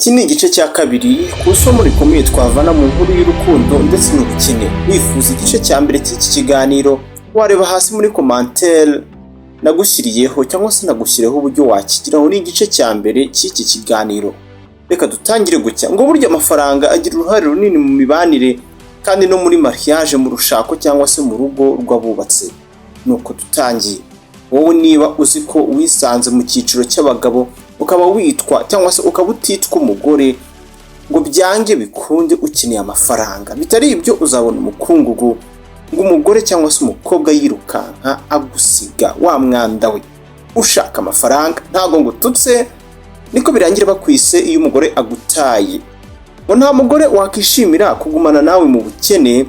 Iki ni igice cya kabiri ku isomo rikomeye twavana mu nkuru y'urukundo ndetse n'ubukene. Wifuza igice cya mbere cy'iki kiganiro, wareba hasi muri commentaire nagushyiriyeho cyangwa se nagushyiriyeho uburyo wakigiraho. Ni igice cya mbere cy'iki kiganiro. Reka dutangire gutya ngo: burya amafaranga agira uruhare runini mu mibanire kandi no muri mariage, mu rushako cyangwa se mu rugo rw'abubatse. Nuko dutangiye. Wowe niba uzi ko wisanze mu cyiciro cy'abagabo, ukaba witwa cyangwa se ukaba utitwa umugore, ngo byange bikunde ukeneye amafaranga. Bitari ibyo uzabona umukungugu, ngo umugore cyangwa se umukobwa yirukanka agusiga wa mwanda we ushaka amafaranga. Ntabwo ngo ututse, niko birangira bakwise iyo umugore agutaye. Ngo nta mugore wakishimira kugumana nawe mu bukene,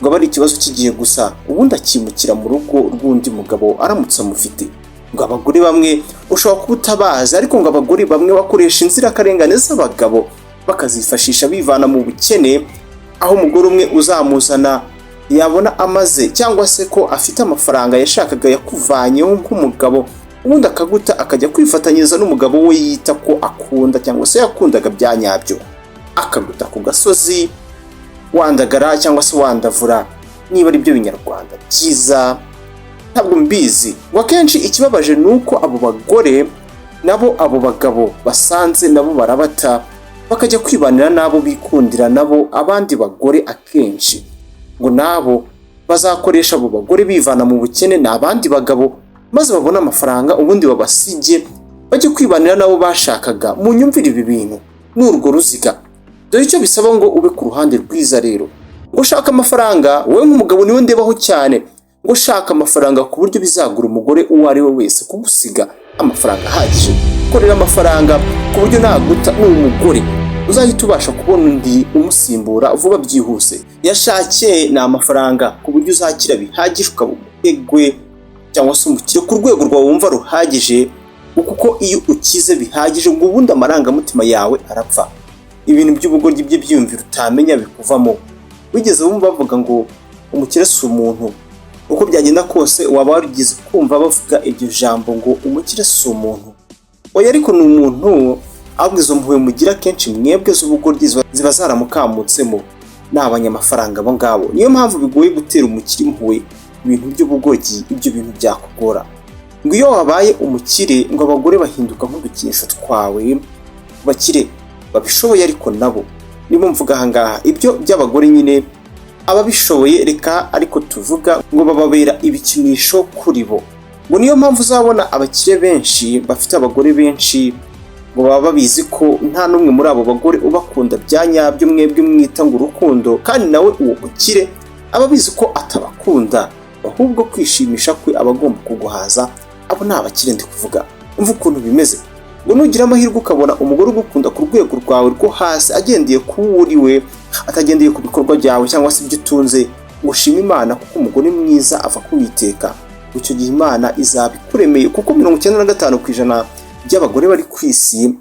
ngo abe ari ikibazo cy'igihe gusa, ubundi akimukira mu rugo rw'undi mugabo aramutse amufite. Ngo abagore bamwe ushobora kuba utabazi, ariko ngo abagore bamwe bakoresha inzirakarengane z'abagabo bakazifashisha bivana mu bukene, aho umugore umwe uzamuzana yabona amaze cyangwa se ko afite amafaranga yashakaga yakuvanyeho nk'umugabo, ubundi akaguta akajya kwifatanyiriza n'umugabo we yita ko akunda cyangwa se yakundaga bya nyabyo, akaguta ku gasozi wandagara cyangwa se wandavura, niba ari byo binyarwanda byiza, ntabwo mbizi. Ngo akenshi ikibabaje ni uko abo bagore nabo abo bagabo basanze nabo barabata, bakajya kwibanira n'abo bikundira nabo abandi bagore. Akenshi ngo nabo bazakoresha abo bagore bivana mu bukene ni abandi bagabo, maze babone amafaranga, ubundi babasige bajye kwibanira n'abo bashakaga. Mu nyumvire ibi bintu ni urwo ruziga. Dore icyo bisaba ngo ube ku ruhande rwiza rero. Ngo ushaka amafaranga, wowe nk'umugabo niwe ndebaho cyane, ngo ushaka amafaranga ku buryo bizagura umugore uwo ari we wese kugusiga. Amafaranga ahagije, korera amafaranga ku buryo naguta ni umugore uzahita ubasha kubona undi umusimbura vuba byihuse. Yashake ni amafaranga ku buryo uzakira bihagije, ukaba umuherwe cyangwa se umukire ku rwego rwawe wumva ruhagije, kuko iyo ukize bihagije ngo ubundi amarangamutima yawe arapfa, ibintu by'ubugoryi by'ibyiyumviro utamenya bikuvamo. Wigeze wumva bavuga ngo umukire si umuntu? Uko byagenda kose waba warigeze kumva bavuga iryo jambo ngo umukire si umuntu. Oya, ariko ni umuntu, ahubwo izo mpuhwe mugira kenshi mwebwe z'ubugoryi ziba zaramukamutsemo. Ni abanyamafaranga abo ngabo. Niyo mpamvu bigoye gutera umukire impuhwe. Ibintu by'ubugoryi, ibyo bintu byakugora. Ngo iyo wabaye umukire, ngo abagore bahinduka nk'udukinisho twawe, bakire babishoboye. Ariko nabo nibo mvuga ahangaha, ibyo by'abagore nyine ababishoboye reka ariko tuvuga, ngo bababera ibikinisho kuri bo. Ngo niyo mpamvu uzabona abakire benshi bafite abagore benshi, ngo baba babizi ko nta n'umwe muri abo bagore ubakunda bya nyabyo mwebwe mwita ngo urukundo, kandi nawe uwo mukire aba abizi ko atabakunda, ahubwo kwishimisha kwe aba agomba kuguhaza. Abo ni abakire ndi kuvuga. Umva ukuntu bimeze: ngo nugira amahirwe ukabona umugore ugukunda ku rwego rwawe rwo hasi, agendeye ku wo uri we, atagendeye ku bikorwa byawe cyangwa se ibyo utunze, ngo ushime Imana, kuko umugore mwiza ava kuwiteka. Icyo gihe Imana izaba ikuremeye, kuko 95% by'abagore bari ku isi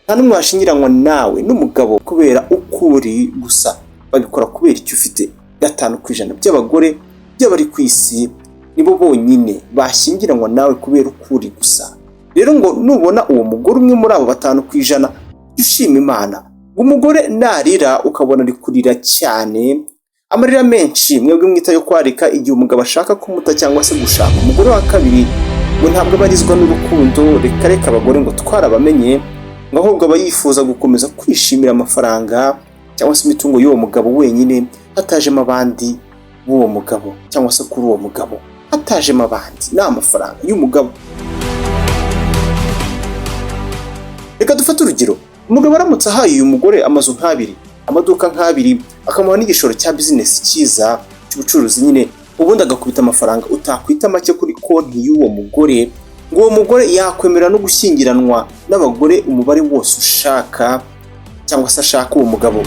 nta n'umwe washyingiranwa nawe n'umugabo kubera uko uri gusa, babikora kubera icyo ufite. 5% by'abagore by'abari ku isi nibo bonyine bashyingiranwa nawe kubera uko uri gusa. Rero ngo nubona uwo mugore umwe muri abo 5%, jya ushima Imana. Ngo umugore narira ukabona ari kurira cyane, amarira menshi mwebwe mwita yo kwarika, igihe umugabo ashaka kumuta cyangwa se gushaka umugore wa kabiri, ngo ntabwo abarizwa n'urukundo. Reka reka, abagore ngo twarabamenye. Ngo ahubwo aba yifuza gukomeza kwishimira amafaranga cyangwa se imitungo y'uwo mugabo wenyine, hatajemo abandi b'uwo mugabo cyangwa se kuri uwo mugabo hatajemo abandi, ni amafaranga y'umugabo. Reka dufate urugero: umugabo aramutse ahaye uyu mugore amazu nk'abiri, amaduka nk'abiri, akamuha n'igishoro cya bizinesi cyiza cy'ubucuruzi nyine, ubundi agakubita amafaranga utakwita make kuri konti y'uwo mugore, ngo uwo mugore yakwemera no gushyingiranwa n'abagore umubare wose ushaka cyangwa se ashaka uwo mugabo.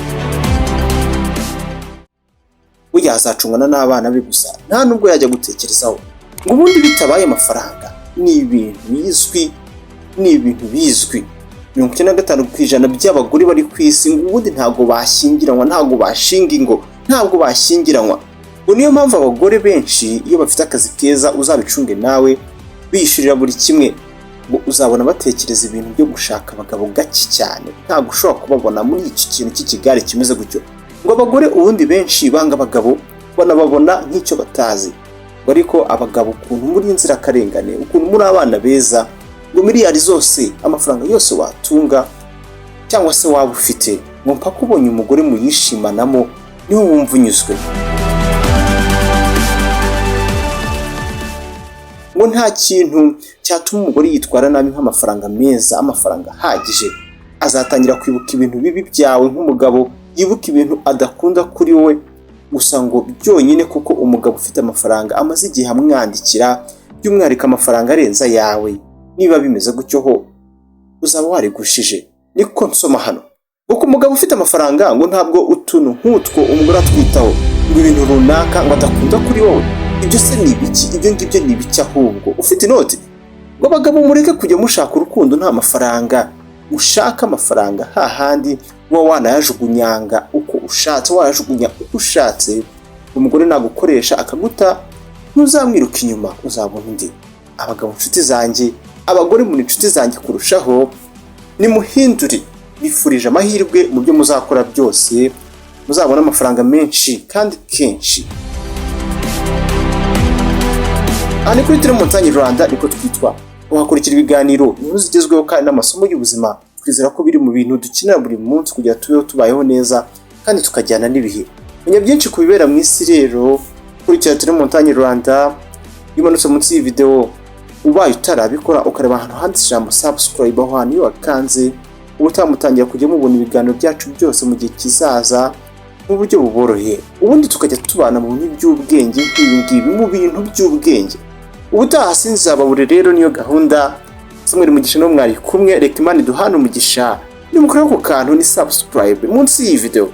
We yazacungana n'abana be gusa, nta nubwo yajya gutekerezaho. Ngo ubundi bitabaye amafaranga, ni ibintu bizwi, ni ibintu bizwi, 95% by'abagore bari ku isi ngo ubundi ntabwo bashyingiranwa, ntabwo bashinga ingo, ntabwo bashyingiranwa. Ngo niyo mpamvu abagore benshi iyo bafite akazi keza, uzabicunge nawe, biyishyurira buri kimwe. Ngo Uzabona batekereza ibintu byo gushaka abagabo gake cyane, ntabwo ushobora kubabona muri iki kintu cy'ikigare kimeze gutyo. Ngo abagore ubundi benshi banga abagabo, banababona nk'icyo batazi. Ngo ariko abagabo, ukuntu muri inzirakarengane, ukuntu muri abana beza, ngo miliyari zose, amafaranga yose watunga cyangwa se waba ufite, ngo mpaka ubonye umugore muyishimanamo niho wumva unyuzwe. Ngo nta kintu cyatuma umugore yitwara nabi nk'amafaranga meza, amafaranga ahagije. Azatangira kwibuka ibintu bibi byawe nk'umugabo, yibuka ibintu adakunda kuri wowe gusa, ngo byonyine kuko umugabo ufite amafaranga amaze igihe amwandikira, by'umwihariko amafaranga arenze ayawe. Niba bimeze gutyo ho uzaba warigushije, niko nsoma hano. Kuko umugabo ufite amafaranga ngo ntabwo utuntu nk'utwo umugore atwitaho, ngo ibintu runaka ngo adakunda kuri wowe, ibyo se ni ibiki? Ibyo ngibyo ni ibiki? Ahubwo ufite inoti. Ngo abagabo mureke kujya mushaka urukundo nta mafaranga, ushaka amafaranga hahandi uba wanayajugunyanga uko ushatse, wayajugunya uko ushatse. Umugore nagukoresha akaguta, ntuzamwiruka inyuma, uzabona undi. Abagabo inshuti zanjye, abagore muri inshuti zanjye kurushaho, nimuhindure. Bifurije amahirwe mu byo muzakora byose, muzabona amafaranga menshi kandi kenshi. Aha ni kuri Telemontagne Rwanda, niko twitwa. Uhakurikira ibiganiro, inkuru zigezweho kandi n'amasomo y'ubuzima. Twizera ko biri mu bintu dukenera buri munsi kugira tubeho tubayeho neza kandi tukajyana n'ibihe. Menya byinshi ku bibera mu isi rero, kurikira Telemontagne Rwanda. Iyo umanutse munsi y'iyi video, ubaye utarabikora, ukareba ahantu handitse ijambo "subscribe", aho hantu iyo wakanze, uba utamutangira kujya mubona ibiganiro byacu byose mu gihe kizaza mu buryo buboroheye, ubundi tukajya tubana mu bintu by'ubwenge nk'ibi ngibi, mu bintu by'ubwenge. Ubutaha sinzababure rero, niyo gahunda. Samuel Mugisha no mwari kumwe. Reka Imana iduhane umugisha. Nimukore ako kantu ni subscribe munsi y'iyi video.